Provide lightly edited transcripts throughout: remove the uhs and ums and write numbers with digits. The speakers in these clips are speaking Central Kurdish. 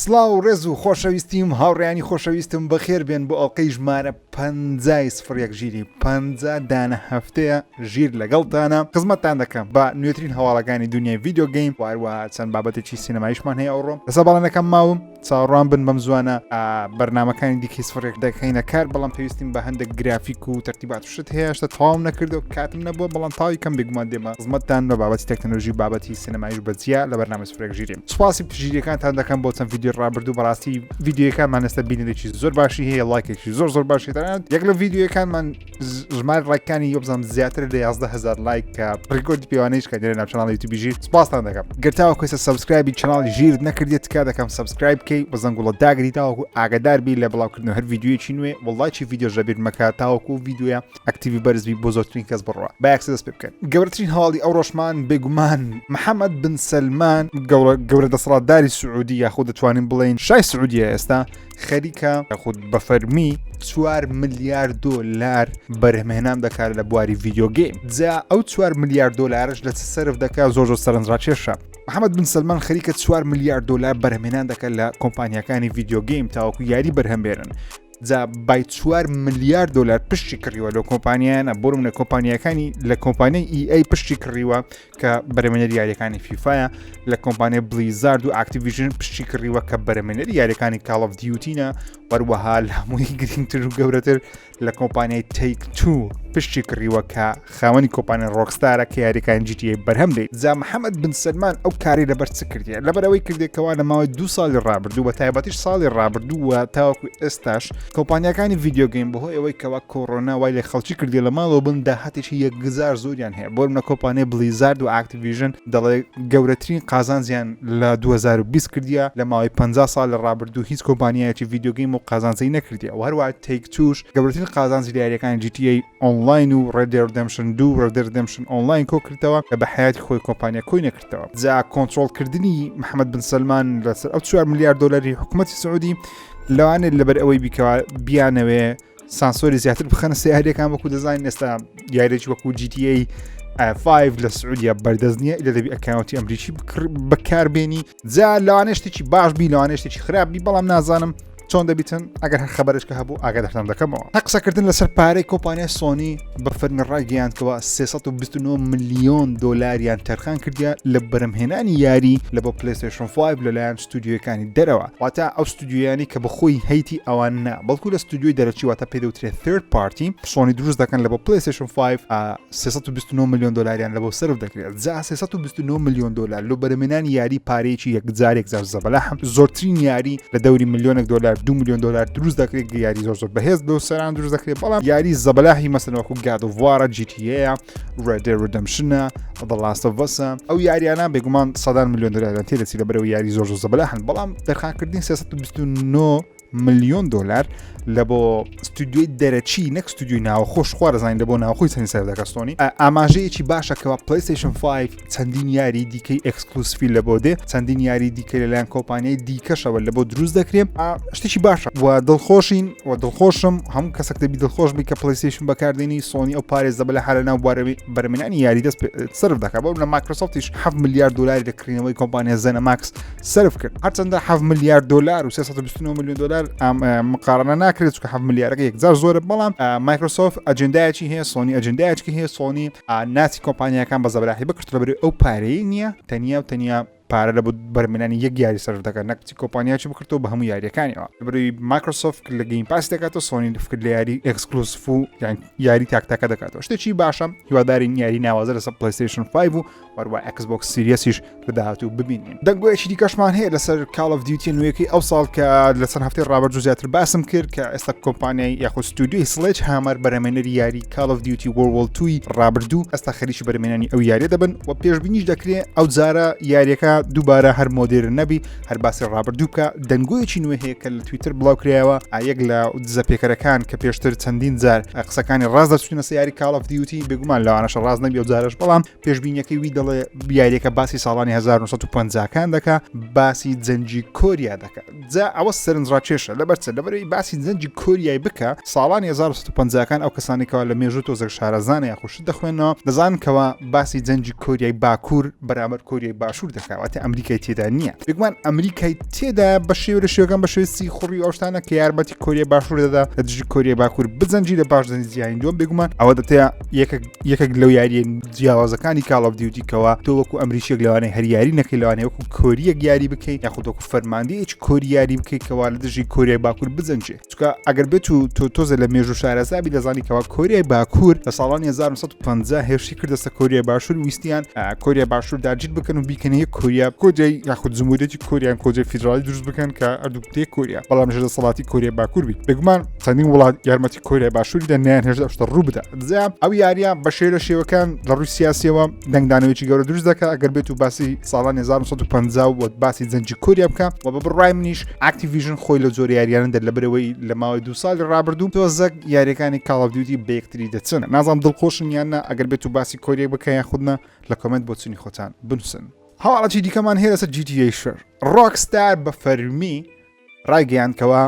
سڵاو و ڕێز و خۆشەویستیم هاوڕێیانی خۆشەویستم بەخێر بێن بۆ ئەڵقەی ژمارە پەنجای سفر یەک ژیری پەنجا دانە هەفتەیە ژیر لەگەڵتانە خزمەتتان دەکەم بە نوێترین هەواڵەکانی دنیای video game وهەروەها چەند بابەتێکی سینەماییشمان هەیە ئەوڕۆ لەسەر بەڵێنەکەم ماوم چاوەڕوان بن بەم زوانە بەرنامەکانی دیکەی سفرێک دەکەینە کار بەڵام پێویستیم بە هەندێک گرافیک و تەرتیبات و شت هەیە شتە تەواوم نەکردو کاتم نەبووە بەڵام تاوی کەم بێگومان دێمە خزمەتتان بە بابەتی تەکنەلۆژی بابەتی سینەمایش بە جیا لە بەرنامەی سفرێک ژیریم سوپاسی پشتگیریەکانتان دەکەم بۆ چەند ڤیدیۆی ڕابردوو بەڕاستی ڤیدیۆیەکانمان ئێستا بینەرێکی زۆر باشی هەیە لایکێکی زۆر زۆر باشی تەنانەت یەک لە ڤیدیۆیەکانمان ژمار لایکانی یۆبزانم زیاتر لە 11000 لایک کە ڕیکۆردی پێوانەیش کە دێرە ناو channel ی یوتیوبی ژیر سوپاستان دەکەم گەر تاوەکو ئێستا subscribe ی channel ی ژیرت نەکردیە تکا دەکەم subscribe بکەی و زەنگوڵە داگری تاوەکو ئاگادار بی لە بڵاوکردنەوە هەر ڤیدیۆیەکی نوێ و لایکی ڤیدیۆش لەبیر مەکە تاوەکو ڤیدیۆیە active ی بەرز بی بۆ زۆرترین کەس بڕوا با یەکسەر دەست پێ بکەن گەورەترین هەواڵی ئەو ڕۆژمان بێگومان محەممەد بن سەلمان گەورە گەورە دەسەڵاتداری سعودی یاخود دەتوانین بڵێین شای سعودیە ئێستا خەریکە یاخود بە فەرمی 4 ملیار دۆلار بەرهەمهێنان دەکات لە بواری video game جا ئەو 4 ملیار دۆلارش لە چ سەرف دەکات زۆر زۆر سەرنجڕاکێشە محەممەد بن سەلمان خەریکە 4 ملیار دۆلار بەرهەمهێنان دەکات لە کۆمپانیاکانی video game تاوەکو یاری بەرهەم بێنن جا بای 4 ملیار دۆلار پشتی کڕیوە لە کۆمپانیانە بۆ منە کۆمپانیەکانی لە کۆمپانیای EA پشتی کڕیوە کە بەرەمێنەری یاریەکانی فیفاە لە کۆمپانیای بلیزارد و ئاکتیڤژن پشتی کڕیوە کە بەرەمێنەری یاریەکانی کاڵ ئۆف دیوتینە وەروەها لە هەمووی گرنگتر و گەورەتر لە کۆمپانیای تەیک تو پشتی کڕیوە کە خاوەنی کۆمپانیای ڕۆکستارە کە یاریەکان GTA بەرهەم دێت جا محەممەد بن سەلمان ئەو کاری لەبەر چ کردیە لەبەرەوەی کردێکەوە لە ماوەی دو ساڵی ڕابردوو بە تایبەتیش ساڵی ڕابردوو و تاوەکو ئێستاش کۆمپانیاکانی video game بەهۆی ئەوەی کەوا کۆرۆنا وای لە خەڵکی کردی لە ماڵەوە بن داهاتێکی یەکگزار زۆریان هەیە بۆ منە کۆمپانیای بلیزارد و ئاکتیڤیژن دەڵێ گەورەترین قازانجیان لە 2020 کردیە لە ماوەی 50 ساڵ لە ڕابردوو هیچ کۆمپانیایەکی video game و قازانجی نەکردیە و هەروە تەیک توش گەورەترین قازانجی لە یاریەکانی GTA Online و Red Dead Redemption 2 و Red Dead Redemption Online کۆ کردەوە کە بە حیاتی خۆی کۆمپانیا کۆی نەکردەوە جا کۆنترۆڵکردنی محەممەد بن سەلمان لەسەر ئەو 4 ملیار دۆلاری حکوومەتی سعودی لەوانێت لەبەر ئەوەی بیکەوە بیانەوێ سانسۆری زیاتر بخەنە سیارەکان وەکو دەزانین ئێستا یاریێکی وەکو GTA 5 لە سعودیا بەردەست نییە لە دەبی account ی ئەمریکی بەکاربێنی جا لەوانێ شتێکی باش بی لەوانێ شتێکی خراپ بی بەڵام نازانم چۆن دەبیتن ئەگەر هەر خبرش کە هەبوو ئاگادارتان دەکەمەوە هە قسەکردن لەسەر پارەی کۆمپانیای سۆنی بە فەرمی ڕایگەیاندکەوە 329 ملیۆن دۆلاریان تەرخان کردیا لە بەرەمهێنانی یاری لە بۆ پلەیستەیشن 5 لەلایەن ستودیۆیەکانی دەرەوە واتە ئەو ستودیۆیانی کە بەخۆی هەیتی ئەوان نا بەڵکو لە ستودیۆی دەرەکی واتە پێدەوترێت third party سۆنی دروست دەکەن لە بۆ پلەیستەیشن 5 329 ملیۆن دۆلاریان لە بۆ سەرف دەکرێت جا 329 ملیۆن دۆلار لۆ بەرەمێنانی یاری پارەیەکی یەکجار یەکجار زەبەلاحم زۆرترین یاری لە دەوری ملیۆنێک دۆلار 2 ملیۆن دۆلار دروست دەکرێت یاری زۆر زۆر بەهێز لەو سەران دروست دەکرێت بەڵام یاری زەبەلاحی مەسەن وەکو God of War ە GTA Red Dead Redemption ە The Last of Us ئەو یاریانە بێگومان سەدان ملیۆن دۆلاریان تێدەچی لەبەرەوە یاری زۆر زۆر زەبەلاحن بەڵام دەرخانکردنی 329 ملیۆن دۆلار لە بۆ ستودیۆی دەرەکی نەک ستودیۆی ناوەخۆش خوا دەزانین لە بۆ ناوخۆی چەندی سەر دەکات سۆنی ئاماژەیەکی باشە کەوا پلیستیشن 5 چەندین یاری دیکەی exclusive ی لە بۆ دێ چەندین یاری دیکە لەلایەن کۆمپانیای دیکەشەوە لە بۆ دروست دەکرێن شتێکی باشە و دڵخۆشین و دڵخۆشم هەموو کەسێک دەبی دڵخۆش بی کە پلیستیشن بەکاردێنی سۆنی ئەو پارێزە بە لە حالە ناو بوارەوی بەرمێنانی یاری دەست سرف دەکات بۆ لە مایکرۆسۆفتیش 7 ملیار دلاری لە کڕینەوەی کۆمپانیا زەنەماکس سەرف کرد هەرچەندە 7 ملیار دلار و 329 میلیۆن دلار مقارنە ناکرێت چونکە 7 ملیارەکە یەکجار زۆرە بەڵام مایکرۆسۆفت ئەجندایەکی هەیە سۆنی ئەجندایەکی هەیە سۆنی ناچی کۆمپانیاکان بە زەبەلاحی بکرد لەبەر ئەو پارەی نییە تەنیا و تەنیا پارە لە بۆ بەرمێنانی یەک یاری سەرف دەکات نەک چی کۆمپانیاچی بکردەوە بە هەموو یاریەکانیەوە لەبەرئەوەی مایکرۆسۆفت لە Game Pass دەکاتەوە سۆنی فکر لە یاری exclusive و یان یاری تاکتاکە دەکاتەوە شتێکی باشە هیوادارین یاری ناوازە لەسەر پلیستیشن 5 و وەروە ئەکس بۆکس سیریەسیش لە داهاتوو ببینین. دەنگۆیەکی دیکەشمان هەیە لەسەر Call of Duty نوێیەکەی ئەو ساڵ کە لە چەند هەفتەی ڕابردوو زیاتر باسم کرد کە ئێستا کۆمپانیای یاخود ستودیۆی سڵێج هامەر بەرەمێنەری یاری Call of Duty World War Two ی ڕابردوو ئێستا خەریکی بەرەمێنانی ئەو یاریە دەبن و پێشبینیش دەکرێت ئەو جارە یاریەکە دووبارە هەر مۆدێرن نەبی هەر باسی ڕابردوو بکە دەنگۆیەکی نوێ هەیە کە لە تویتر بڵاو کرایەوە یەک لە دزەپێکەرەکان کە پێشتر چەندین جار قسەکانی ڕاست دەچونە سەر یاری Call of Duty بێگومان لەوانەشە ڕاست نەبی ئەو جارەش بەڵام پێشبینیەکەی وی دەڵێ یاریەکە باسی ساڵانی 1950 کان دەکا باسی جەنگی کۆریا دەکا جا ئەوە سەرنجڕاکێشە لەبەر چ لەبەرەوەی باسی جەنگی کۆریای بکە ساڵانی 1950 کان ئەو کەسانی کەوا لە مێژوو تۆزێک شارەزانە یاخود شت دەخوێنەوە دەزانن کەوا باسی جەنگی کۆریای باکوور بەرامبەر کۆریای باشوور دەکا. واتە ئەمریکای تێدا نییە. بێگومان ئەمریکای تێدا بە شێوە لە شێوەکان بە شێوەی سیخوڕی و ئەو شتانە کە یارمەتی کۆریای باشوور دەدا لە دژی کۆریای باکوور بجەنگی لە پاش جەنگی جیهانی دووەم. بێگومان ئەوە دەتەیە یەکێک یەکێک لەو یاریە جیاوازەکانی Call of Duty کەوا تۆ وەکو ئەمریکیەک لەوانەیە هەر یاری نەکەی، لەوانەیە وەکو کۆریەک یاری بکەی یاخود وەکو فەرماندەیەکی کۆری یاری بکەی کەوا لە دژی کۆریای باکوور بجەنگێ. چونکە ئەگەر بێت و تۆ تۆزە لە مێژوو شارەزابی دەزانی کەوا کۆریای باکوور لە ساڵانی 1950 هێرشی کردە سەر کۆریای باشوور، ویستیان کۆریای باشوور داگیر بکەن و بیکەنە یەک کۆریا، کۆریای یاخود جمهوریەتی کۆریان کۆریای فیدراڵی دروست بکەن کە هەردوو بتێ کۆریا بەڵام ژێر دەسەڵاتی کۆریای باکوور بی. بێگومان چەندین وڵات یارمەتی کۆریای باشووری دەن نیان هێشت ئەو شتە ڕوو بدات. جا ئەو یاریە بە شێوە لە شێوەکان لە ڕووی سیاسیەوە دەنگدانەوەیەکی گەورە دروست دەکات ئەگەر بێت و باسی ساڵانی 1950 و باسی جەنگی کۆریا بکە و بە بڕای منیش Activision خۆی لە جۆری یاریانە دەر لەبەرەوەی لە ماوەی دوو ساڵی ڕابردوو تۆزەک یاریەکانی Call of Duty بە یەکتری دەچن. نازانم دڵخۆشن یان نا، ئەگەر بێت و باسی کۆریای بکە یان خود نا لە comment بۆچونی خۆتان بنووسن. هەواڵێکی دیکەمان هەیە لەسەر GTA 6. Rockstar بە فەرمی ڕایگەیاند کەوا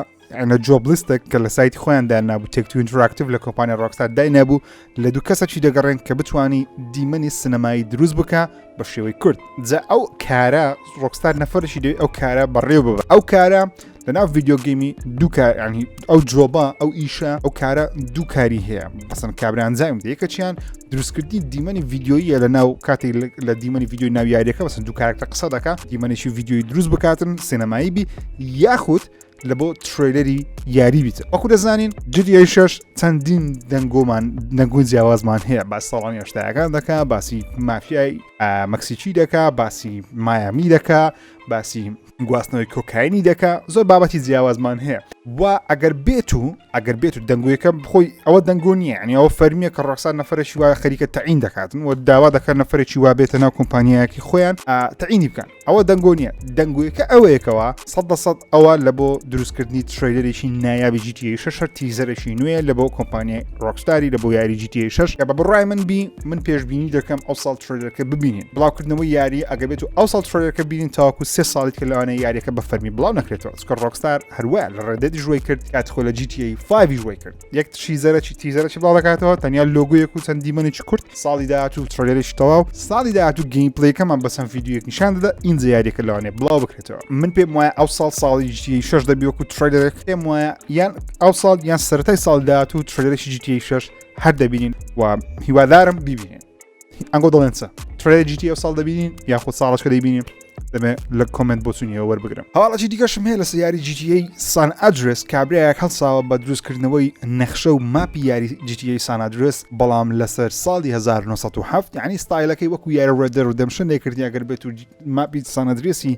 لە job list ێک کە لە سایتی خۆیان دانابوو Take-Two Interactive لە کۆمپانیا Rockstar داینابوو لە دوو کەسەکی دەگەڕێن کە بتانی دیمەنی سینەمایی دروست بکە بە شێوەی کورت. جا ئەو کارە Rockstar نەفەرشی دەوێت ئەو کارە بەڕێو ببە. ئەو کارە لە ناو video game ی دوو کار، ینی ئەو job ە ئەو ئیشە ئەو کارە دوو کاری هەیە بەسەن کابرا ئەنجامی دەیە. یەکەچیان دروستکردنی دیمەنی ڤیدیۆییە لە ناو کاتێک لە دیمەنی ڤیدیۆی ناو یاریەکە بەسەن دوو کارکتەر قسە دەکا دیمەنێکی ڤیدیۆی دروست بکاتن سینەمایی بی یاخود لە بۆ trailer ی یاری بیت. وەکو دەزانین GTA 6 چەندین دەنگۆمان دەنگۆی جیاوازمان هەیە، باس ساڵانی هەشتایەکان دەکا، باسی مافیای مەکسیکی دەکا، باسی مایامی دەکا، باسی گواستنەوەی کۆکاینی دەکا، زۆر بابەتی جیاوازمان هەیە. و ئەگەر بێت و ئەگەر بێت و دەنگۆیەکە خۆی ئەوە دەنگۆ نییە، یعنی ئەوە فەرمیە کە Rockstar نەفرێکی وا خەریکە تەعین دەکاتن و داوا دەکەن نەفرێکی وا بێتە ناو کۆمپانیایەکی خۆیان تەعینی بکەن. ئەوە دەنگۆ نییە، دەنگۆیەکە ئەوەیەکەوە 100% ئەوە لە بۆ دروستکردنی trailer ێکی نایابی GTA 6 teaser ێکی نوێ لە بۆ کۆمپانیای Rockstar ی لە بۆ یاری GTA 6 کە بە بڕای من بی من پێشبینی دەکەم ئەو ساڵ trailer ەکە ببینین. بڵاوکردنەوەی یاری ئەگەر بێت و ئەو ساڵ trailer ەکە بینین تاوەکو سێ ساڵی کە لەوانەیە یاریەکە بە فەرمی بڵاو نەکرێتەوە، چونکە Rockstar هەروە لە Red Dead ژوەی کرد کات خۆ لە GTA 5 ژوەی کرد یەک teaser ەکی teaser ەکی بڵاو دەکاتەوە تەنیا لۆگۆیەک و چەند دیمەنێکی کورت. ساڵی داهاتوو trailer ێکی تەواو، ساڵی داهاتوو gameplay ەکەمان بە چەند ڤیدیۆیەک نیشان دەدا، ئینجا یاریەکە لەوانەیە بڵاو بکرێتەوە. من پێم وایە ئەو ساڵ ساڵی GTA 6 دەبی وەکو trailer ێک، پێم وایە یان ئەو ساڵ یان سەرەتای ساڵی داهاتوو trailer ێکی GTA 6 هەر دەبینین و هیوادارم بیبینین. ئەنگۆ دەڵێن چە trailer ی GTA ئەو ساڵ دەبینین یاخود ساڵەشکە دەیبینین؟ دەمێ لە comment بۆچونیەوە وەربگرم. هەواڵەکی دیکەشم هەیە لەسەر یاری GTA San Andreas. کابرایەک هەڵساوە بە دروستکردنەوەی نەخشە و map ی یاری GTA San Andreas بەڵام لەسەر ساڵی 1970، یعنی ستایلەکەی وەکو یاری Red Dead Redemption لێکردنی ئەگەر بێت و map ی San Andreas ی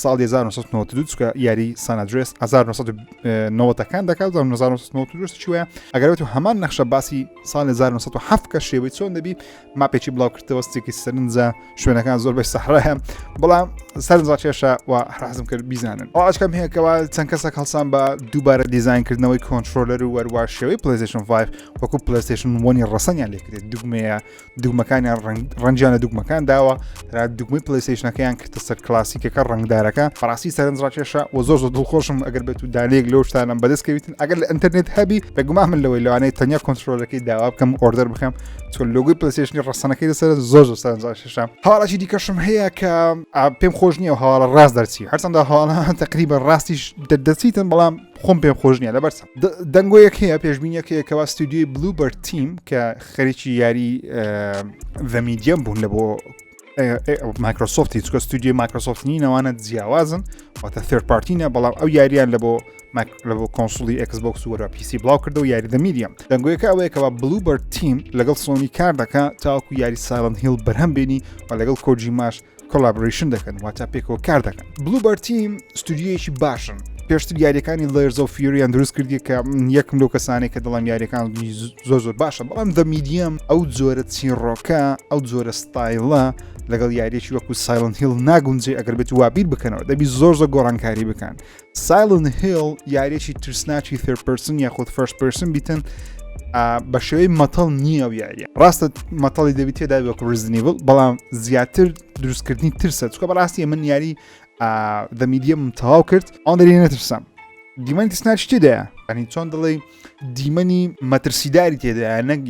ساڵی 1992 چکە یاری San Andreas 1990ەکان دەکات 1992 چی وایە ئەگەر بێت و هەمان نەخشە باسی ساڵی 1970 کە شێوەی چۆن دەبی map ێکی بڵاو کردەوە ستێکی سەرنجە شوێنەکان زۆر بەش سەحرایە بەڵام سەرنجڕاکێشە و حەزم کرد بیزانن. ئەو ئەشکەم هەیە کەوا چەند کەسێک هەڵسان بە دووبارە دیزاینکردنەوەی controller و وەروا شێوەی PlayStation 5 وەکو PlayStation 1 ڕەسەنیان لێکرێت دوگمەیە دوگمەکانیان ڕەنگیان لە دوگمەکان داوە ترا دوگمەی PlayStation ەکەیان کردە سەر کلاسیکەکە ڕەنگدارەکە. بەڕاستی سەرنجڕاکێشە و زۆر زۆر دڵخۆشم ئەگەر بێت و دانەیەک لەو شتانم بەدەست کەویتن ئەگەر لە ئینتەرنێت هەبی بێگومان من لەوەی لەوانەیە تەنیا controller ەکەی داوا بکەم order بکەم چون لۆگۆی PlayStation ی ڕەسەنەکەی لەسەر زۆر زۆر سەرنجڕاکێشە. هەواڵێکی دیکەشم هەیە کە پێم خۆش نییە و هەواڵە ڕاست دەرچی، هەرچەندە هەواڵە تقریبا ڕاستیش دەردەچیتن بەڵام خۆم پێم خۆش نییە لەبەر دەنگۆیەک هەیە پێشبینیەک هەیە کەوا ستودیۆی Bloober Team کە خەریکی یاری The Medium بوون لە بۆ Microsoft ی چکە ستودیۆی Microsoft نینەوانە جیاوازن واتە third party نە بەڵام ئەو یاریان لە بۆ لە بۆ console ی Xbox و وەرە PC بڵاو کردەوە یاری The Medium. دەنگۆیەکە ئەوەیە کەوا Bloober Team لەگەڵ سۆنی کار دەکا تاوەکو یاری Silent Hill بەرهەم بێنی و لەگەڵ کۆجیماش collaboration دەکەن واتە پێکەوە کار دەکەن. Bloober Team ستودیۆیەکی باشن، پێشتر یاریەکانی Layers of Fear یان دروست کردی کە یەکم لەو کەسانێک کە دەڵام یاریەکان زۆر زۆر باشە، بەڵام The Medium ئەو جۆرە چیڕۆکە ئەو جۆرە ستایلە لەگەڵ یاریەکی وەکو Silent Hill ناگونجێ. ئەگەر بێت وابیر بکەنەوە دەبی زۆر زۆر گۆڕانکاری بکەن. Silent Hill یاریەکی ترسناکی third person یاخود first person بیتن بە شێوەی مەتەڵ نییە و یاریە ڕاستە مەتەڵی دەبی تێدا وەکو Resident Evil بەڵام زیاتر دروستکردنی ترسە چکە بەڕاستی من یاری The Medium تەواو کرد ئەو دەری نەترسام دیمەنی ترسناکی تێدایە. ینی چۆن دەڵێی دیمەنی مەترسیداری تێدایە نەک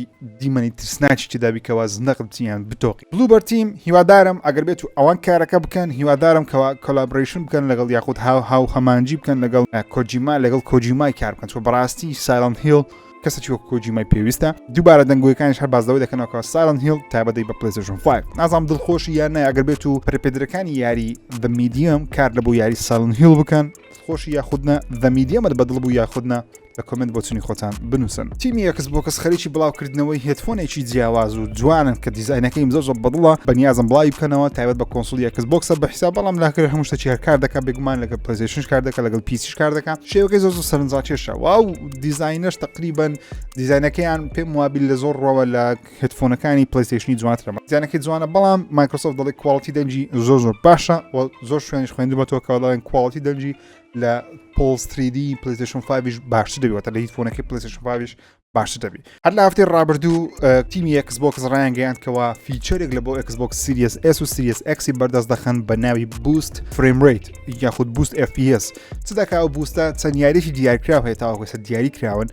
دیمەنی ترسناکی تێدابی کەوا زنەقت بچیان بتۆقی Bloober Team هیوادارم ئەگەر بێت و ئەوان کارەکە بکەن هیوادارم کەوا collaboration بکەن لەگەڵ یاخود هاو هاو هەمانجی بکەن لەگەڵ کۆجیما لەگەڵ کۆجیمای کار بکەن چۆ بەڕاستی Silent Hill کەسێکی وەک کۆجیمای پێویستە. دووبارە دەنگۆیەکانیش هەر باس لەوە دەکەنەوە کە Silent Hill تایبەت بە PlayStation 5. نازانم دڵخۆشی یان نا ئەگەر بێت و پەرەپێدرەکانی یاری The Medium کار لە بۆ یاری Silent Hill بکەن دڵخۆشی یاخود نا The Medium ت بەدڵ بوو یاخود نا لە comment بۆچونی خۆتان بنووسن. تیمی Xbox خەریکی بڵاوکردنەوەی headphone ێکی جیاواز و جوانن کە دیزاینەکەیم زۆر زۆر بەدڵە بەنیازم بڵاوی بکەنەوە تایبەت بە console ی Xbox ە بە حیساب بەڵام لاکرێ هەموو شتێکی هەر کار دەکات بێگومان لەگەڵ PlayStation ش کار دەکات لەگەڵ PC ش کار دەکات شێوەکەی زۆر زۆر سەرنجڕاکێشە واو دیزاینەش تقریبن دیزاینەکەیان پێم وابی لە زۆر ڕەوە لە headphone ەکانی PlayStation ی جوانترە دیزاینەکەی جوانە بەڵام Microsoft دەڵێ quality دەنگی زۆر زۆر باشە و زۆر شوێنیش خوێندومەتەوە کە دەڵێن quality دەنگی لە Pulse 3D PlayStation 5 باشتر دەبێتە لە headphone ەکەی PlayStation 5 باشتر دەبی. هەر لە هەفتەی ڕابردوو تیمی Xbox ڕایانگەیاند کەوا feature ێک لە بۆ Xbox Series S و Series X ی بەردەست دەخەن بە ناوی boost frame rate یاخود boost FPS چ دەکا ئەو boost ە چەند یاریی دیارکراو هەیە تاوەکو ئێستا دیاری کراون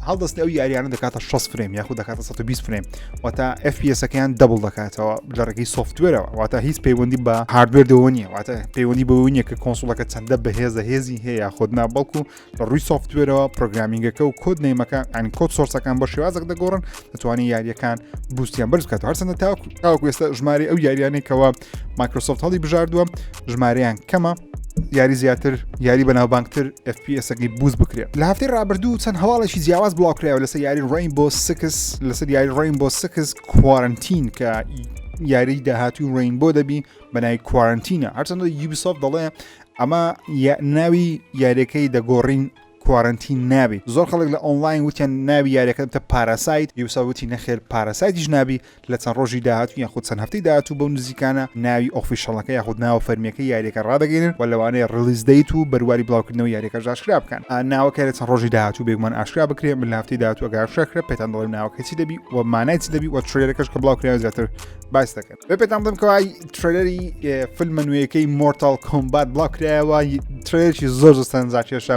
هەڵدەستن ئەو یاریانە دەکاتە 60 frame یاخود دەکاتە 120 frame واتە FPS ەکەیان double دەکاتەوە لە ڕێگەی software ەوە واتە هیچ پەیوەندی بە hardware ەوە نییە واتە پەیوەندی بەوە نییە کە console ەکە چەندە بەهێزە هێزی هەیە یاخود نا بەڵکو لە ڕووی software ەوە programming ەکە و code name ەکە ئەنی code source ەکان بە شێوازێک دەگۆڕن دەتوانانی یاریەکان boost یان بەرز بکات هەرچەندە تاوەکو تاوەکو ئێستا ژمارەی ئەو یاریانەی کەوا Microsoft هەڵی بژاردووە ژمارەیان کەمە یاری زیاتر یاری بەناوبانگتر FPS ەکەی boost بکرێت لە هەفتەی ڕابردوو چەند هەواڵێکی جیاواز بڵاوکرایەوە لەسەر یاری Rainbow Six لەسەر یاری Rainbow Six Quarantine کە یاری داهاتوی Rainbow دەبی بەناوی Quarantine ە هەرچەندە Ubisoft دەڵێ ئەمە ناوی یاریەکەی دەگۆڕین Quarantine نابی زۆر خەڵک لە ئۆنلاین وتیان ناوی یاریەکە دەبتە Parasite Ubisoft وتی نەخێر Parasite یش نابی لە چەند ڕۆژی داهاتوو یاخود چەند هەفتەی داهاتوو بەو نزیکانە ناوی official ەکە یاخود ناوە فەرمیەکەی یاریەکە ڕادەگەینن و لەوانەیە release date و بەرواری بڵاوکردنەوەی یاریەکەش ئاشکرا بکەن ناوەکە لە چەند ڕۆژی داهاتوو بێگومان ئاشکرا بکرێ من لە هەفتەی داهاتوو ئەگەر ئاشکرا کرا پێتان دەڵێم ناوەکەی چی دەبی و مانای چی دەبی و trailer ەکەش کە بڵاو کرایەوە زیاتر باس دەکەن بێ پێتان بڵێم کەوای trailer ی فیلمە نوێیەکەی Mortal Kombat بڵاو کرایەوە trailer ێکی زۆر زۆر سەرنجڕاکێشە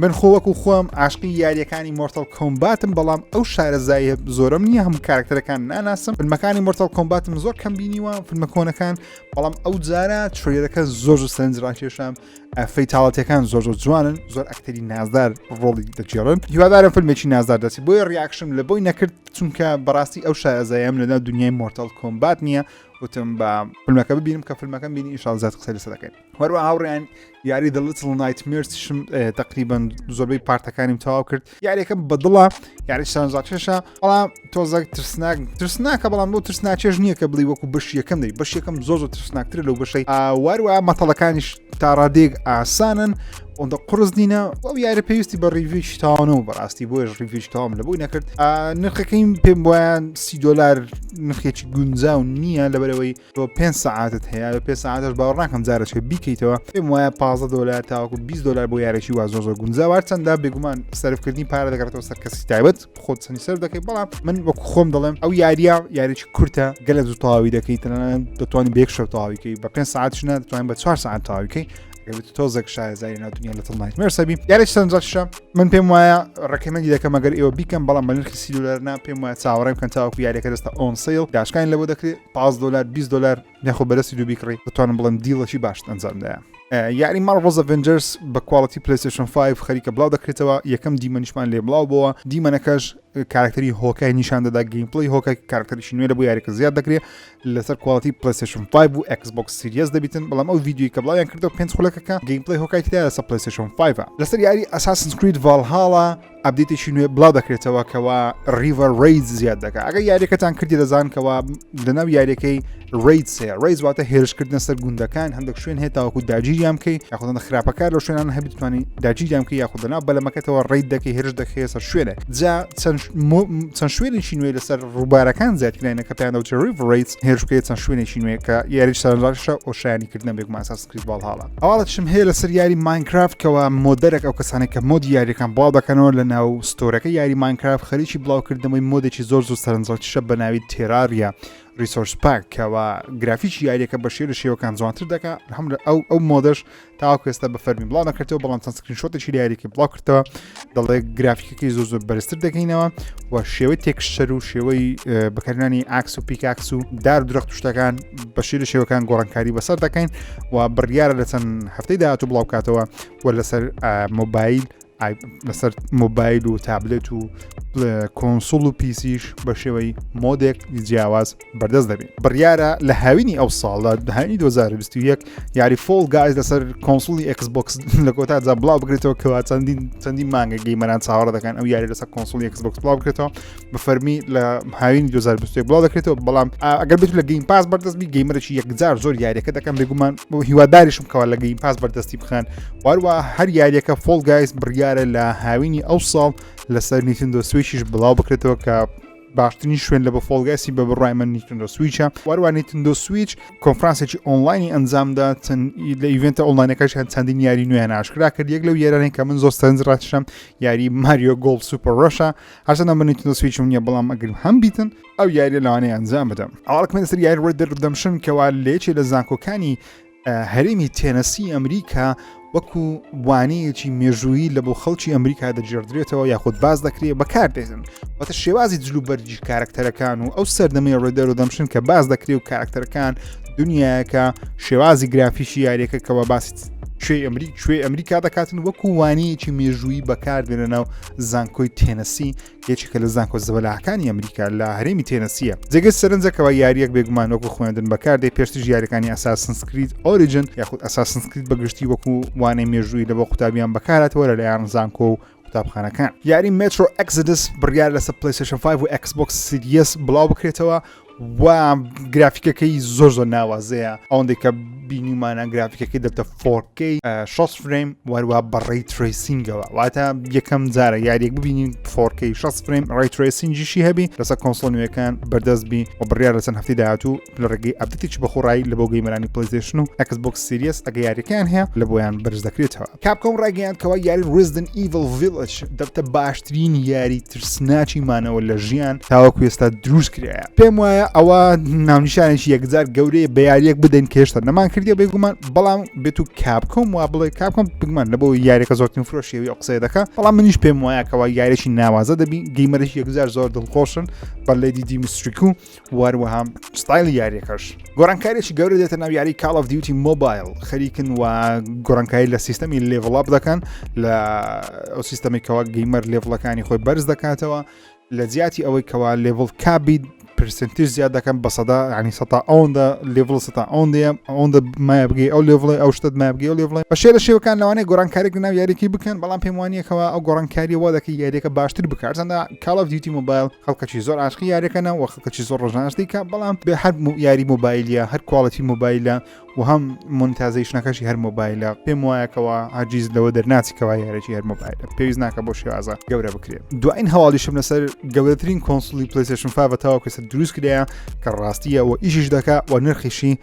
من خۆ وەکو خۆم عاشقی یاریەکانی Mortal Kombat م بەڵام ئەو شارەزاییە زۆرم نییە هەموو کارکتەرەکان ناناسم فیلمەکانی Mortal Kombat م زۆر کەم بینیوە فیلمە کۆنەکان بەڵام ئەو جارە trailer ەکە زۆر زۆر سەرنجڕاکێشە fatality ەکان زۆر زۆر جوانن زۆر ئەکتەری نازدار ڕۆڵی دەگێڕن هیوادارم فیلمێکی نازدار دەچی بۆیە reaction لە بۆی نەکرد چونکە بەڕاستی ئەو شارەزایەم لەناو دنیای Mortal Kombat نییە وتم بە فیلمەکە ببینم کە فیلمەکەم بینی ئیشاڵ زیاد قسەی لەسەر دەکەین هەروە هاوڕێیان یاری The Little Nightmares شم تقریبا زۆربەی part ەکانیم تەواو کرد یاریەکەم بەدڵە یاری سەرنجڕاکێشە بەڵام تۆزەک ترسناک ترسناکە بەڵام بۆ ترسناکێش نییە کە بڵی وەکو بەش یەکەم دەی بەش یەکەم زۆر زۆر ترسناکترە لەو بەشەی واروە مەتەڵەکانیش تا ڕادەیەک ئاسانن ئەوەندە قرس نینە ئەو یارە پێویستی بە review ی تاوانەوە بەڕاستی بۆیش review ی تاوام لە بۆی نەکرد نرخەکەی پێم وایە سی دلار نرخێکی گونجاو نییە لەبەرەوەی تۆ پێنج سەعاتت هەیە لە پێنج سەعاتش باوەڕ ناکەم جارێکە بیکەیتەوە پێم وایە 15 دلار تاوەکو 20 دلار بۆ یارێکی وا زۆر زۆر گونجاوە هەرچەندە بێگومان سەرفکردنی پارە دەگەڕێتەوە سەر کەسی تایبەت خۆت چەندی سەرف دەکەی بەڵام من وەکو خۆم دەڵێم ئەو یاریە یاریی کورتە گەلە زوو تەواوی دەکەی تەنانەت دەتوانانی بە یەک شەو تەواوی کەی بە پێنج سەعاتش نا دەتوانین بە چوار سەعات تەواوی کەی ئەگەر تۆزێک شارەزایی ناو دنیا Little Nightmares ە بی یاریی سەرنجڕاکێشە من پێم وایە recommend ی دەکەم ئەگەر ئێوە بیکەم بەڵام بە نرخی سی دلار نا پێم وایە چاوەڕێ بکەن تاوەکو یاریەکە دەستە on sale داشکانی لەبۆ دەکرێت 15 دلار 20 دلار یاخۆ بەرەسی دوو بیکڕی دەتوانم بڵێم deal ەکی باشت ئەنجامدایە یاری Marvel's Avengers بە quality PlayStation 5 خەریکە بڵاو دەکرێتەوە یەکەم دیمەنیشمان لێ بڵاو بۆوە دیمەنەکەش کارکتەری Hawkeye نیشان دەدا gameplay Hawkeye کارکتەریی نوێ لە بۆ یاریەکە زیاد دەکرێت لەسەر quality PlayStation 5 و Xbox Series دەبیتن بەڵام ئەو ڤیدیۆی کە بڵاویان کردەوە پێنج خولەکەکە gameplay Hawkeye تێدا لەسەر PlayStation 5 لەسەر یاری Assassin's Creed Valhalla update ێکی نوێ بڵاو دەکرێتەوە کەوا river raids زیاد دەکات ئەگەر یاریەکەتان کردی دەزان کەوا لەناو یاریەکەی raids هەیە raids واتە هێرشکردنە سەر گوندەکان هەندێک شوێن هەیە تاوەکو داگیریان بکەی یاخود خراپەکار لەو شوێنان هەبێت بتوانانی داگیریان بکەی یاخود لەناو بەلەمەکەتەوە raid دەکەی هێرش دەکەی سەر شوێنێک جا چەند شوێنێکی نوێ لەسەر ڕووبارەکان زیادکراینە کە پێیان دەوترێت river raids هێرش بکەیت چەند شوێنێکی نوێ کە یاریش سەرنجڕاکێشە ئۆشیانی کردنە بێگومان Assassin's Creed Valhalla هەواڵێکشم هەیە لەسەر یاری Minecraft کەوا modder ێک ئەو کەسانێک کە mod ی یاریەکان بڵاو دەکەنەوە لە ناو store ەکە یاری Minecraft خەریکی بڵاوکردنەوەی mod ێکی زۆر زۆر سەرنجڕاکێشە بە ناوی Terraria. resource pack کەوا گرافیکی یاریەکە بە شێوە شێوەکان جوانتر دەکا هەم لە ئەو ئەو mod ەش تاوەکو ئێستا بە فەرمی بڵاو نەکردەوە بەڵام چەند screenshot ێکی لە یاریەکە بڵاو کردەوە دەڵێ گرافیکەکەی زۆر زۆر بەرزتر دەکەینەوە و شێوەی texture و شێوەی بەکارهێنانی axe و pickaxe و دار و درەخت و شتەکان بە شێوە شێوەکان گۆڕانکاری بەسەر دەکەین و بڕیارە لە چەند هەفتەی داهاتوو بڵاو بکاتەوە و لەسەر مۆبایل لەسەر مۆبایل و تابلێت و console و PC یش بە شێوەی mod ێک جیاواز بەردەست دەبێت بڕیارە لە هاوینی ئەو ساڵە هاوینی 2021 یاری Fall Guys لەسەر console ی Xbox لە کۆتا جا بڵاو بکرێتەوە کەوا چەندین چەندین مانگە gamer ان چاوەڕێ دەکەن ئەو یاری لەسەر console ی Xbox بڵاو بکرێتەوە بە فەرمی لە هاوینی 2021 بڵاو دەکرێتەوە بەڵام ئەگەر بێت لە Game Pass بەردەست بی gamer ێکی یەکجار زۆر یاریەکە دەکەم بێگومان بۆ هیواداریشم کەوا لە Game Pass بەردەستی بخەن واروە هەر یاریەکە Fall Guys بڕیارە لە هاوینی ئەو ساڵ لەسەر Nintendo Switch یش بڵاو بکرێتەوە کە باشترین شوێن لە بە Fall Guys ی بە بڕای من Nintendo Switch ە وەروە Nintendo Switch کۆنفرانسێکی ئۆنلاینی ئەنجامدا چەند لە event ە ئۆنلاینەکەش هەن چەندین یاری نوێیان ئاشکرا کرد یەک لەو یارانەی کە من زۆر سەرنج ڕاکشم یاری Mario Golf Super Rush ە هەرچەندە من Nintendo Switch م نییە بەڵام ئەگەر هەم بیتن ئەو یاریە لەوانەیە ئەنجام بدەم ئەوڵکمە لەسەر یاری Red Dead Redemption کەوا لە یەکێ لە زانکۆکانی هەرێمی تێنەسی ئەمریکا وەکو وانەیەکی مێژوویی لە بۆ خەڵکی ئەمریکا دەگێڕدرێتەوە یاخود باز دەکرێت بەکاردێتن واتە شێوازی جلو بەرگی کارکتەرەکان و ئەو سەردەمەی Red Dead Redemption کە باز دەکرێت و کارکتەرەکان دنیایەکە شێوازی گرافیکی یاریەکە کەەوە باسی کوێ ئەمریک کوێ ئەمریکا دەکاتن وەکو وانەیەکی مێژوویی بەکاردێنە ناو زانکۆی تێنەسی یەکێکە لە زانکۆ زەبەلاحەکانی ئەمریکا لە هەرێمی تێنەسیە. جێگەی سەرنجە کەوا یارییەک بێگومان وەکو خوێندن بەکاردێ پێشتریش یاریەکانی Assassin's Creed Origins یاخود Assassin's Creed بەگشتی وەکو وانەی مێژووی لە بۆ قوتابیان بەکارهاتووە لەلایەن زانکۆ و قوتابخانەکان. یاری Metro Exodus بڕیار لەسەر PlayStation 5 و Xbox Series بڵاو بکرێتەوە و گرافیکەکەی زۆر زۆر ناوازەیە ئەوەندەی کە بینیمانە گرافیکەکەی دەبتە 4K 60 frame وەروە بە ray tracing ەوە واتە یەکەم جارە یاریێک ببینین 4K 60 frame ray tracing یشی هەبی لەسەر console نوێەکان بەردەست بی و بڕیار لەسەر هەفتی داهاتوو لە ڕێگەی update ێکی بەخۆڕایی لە بۆ gamer انی PlayStation و Xbox Series ئەگە یاریەکان هەیە لە بۆیان بەرز دەکرێتەوە. Capcom ڕایگەیاند کەوا یاری Resident Evil Village دەبتە باشترین یاری ترسناکی مانەوە لە ژیان تاوەکو ئێستا دروست کرایە پێم وایە ئەوە ناونیشانێکی یەکجار گەورەیە بە یاریەک بدەین کە هێشتا نەمان کردیە بێگومان بەڵام بێت و Capcom وا بڵێ Capcom بگومان لە بۆ یاریەکە زۆرترین فرۆشیەوی ئەو قسەیە دەکا بەڵام منیش پێم وایە کەوا یاریێکی ناوازە دەبی gamer ێکی یەکجار زۆر دڵخۆشن بە Lady Dimitrescu وەروەها ستایلی یاریەکەش گۆڕانکاریی گەورە دێتە ناو یاری Call of Duty Mobile خەریکن و گۆڕانکاری لە سیستەمی level up دەکەن لە ئەو سیستەمێکەوە gamer level ەکانی خۆی بەرز دەکاتەوە لە جیاتی ئەوەی کەوا level cap ی percentage زیاد دەکەن بە سەدا ینی سەتا ئەوەندە level سەتا ئەوەندەیە ئەوەندە مایە بگەی ئەو level ی ئەو شتت مایە بگەی ئەو level ی بە شێرە شێوەکان لەوانەیە گۆڕانکارێک لە ناو یاریەکەی بکەن بەڵام پێم وانییەکەوە ئەو گۆڕانکاریە وا دەکەی یاریەکە باشتر بکات چەندە Call of Duty Mobile خەڵکەکی زۆر عاشقی یاریەکەنە و خەڵکەکی زۆر ڕۆژانەش دەیکا بەڵام بێ هەر یاری مۆبایلیە هەر quality مۆبایلە و هەم monetization ەکەشی هەر مۆبایلە پێم وایەکەوە هەرگیز لەوە دەرناچی کەوا یاریی هەر مۆبایلە پێویست ناکە بۆ شێوازە گەورە بکرێت دوایین هەواڵیشم لەسەر گەورەترین console ی PlayStation 5 تاوەکو ئێستا دروست کرایە کە ڕاستیە و ئیشیش دەکا و نرخیشی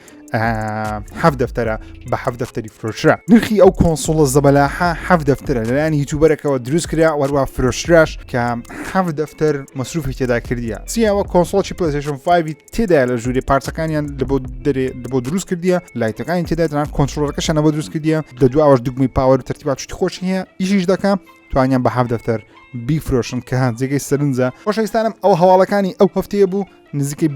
حەفت دەفتەرە بە حەفت دەفتەری فرۆشرا نرخی ئەو console ە زەبەلاحە حەفت دەفتەرە لەلایەن YouTuber ەکەوە دروست کرا وەروە فرۆشراش کە حەفت دەفتەر مەسروفی تێدا کردیە چیەوە console ی PlayStation 5 تێدا لە ژووری پارچەکانیان لە بۆ دەرێ لە بۆ دروست کردیە light ەکانی تێدا تەنانەت controller ەکەشیان لە بۆ دروست کردیە لە دواوەش دوگمەی power و تەرتیبات شتی خۆشی هەیە ئیشیش دەکا توانیان بە حەفت دەفتەر بیفرۆشن کە جێگەی سەرنجە خۆشەویستانم ئەو هەواڵەکانی ئەو هەفتەیە بوو نزیکەی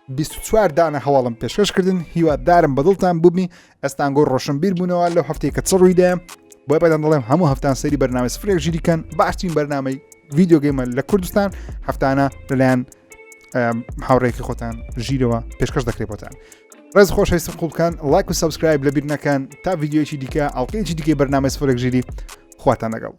24 دانە هەواڵم پێشکەش کردن هیوادارم بەدڵتان بووبی ئەستانگۆ ڕۆشنبیر بوونەوە لەو هەفتەیە کە چ ڕوویدا بۆی پێدان دەڵێم هەموو هەفتان سەیری بەرنامەی سفرێک ژیریکەن باشترین بەرنامەی video game ە لە کوردستان هەفتانە لەلایەن هاوڕێکی خۆتان ژیرەوە پێشکەش دەکرێت بۆتان ڕێز خۆشەویستم قوڵکان لایک و subscribe لەبیر نەکەن تا ڤیدیۆیەکی دیکە ئەڵلقەیەکی دیکەی بەرنامەی سفرێک ژیری خواتان لەگەڵ.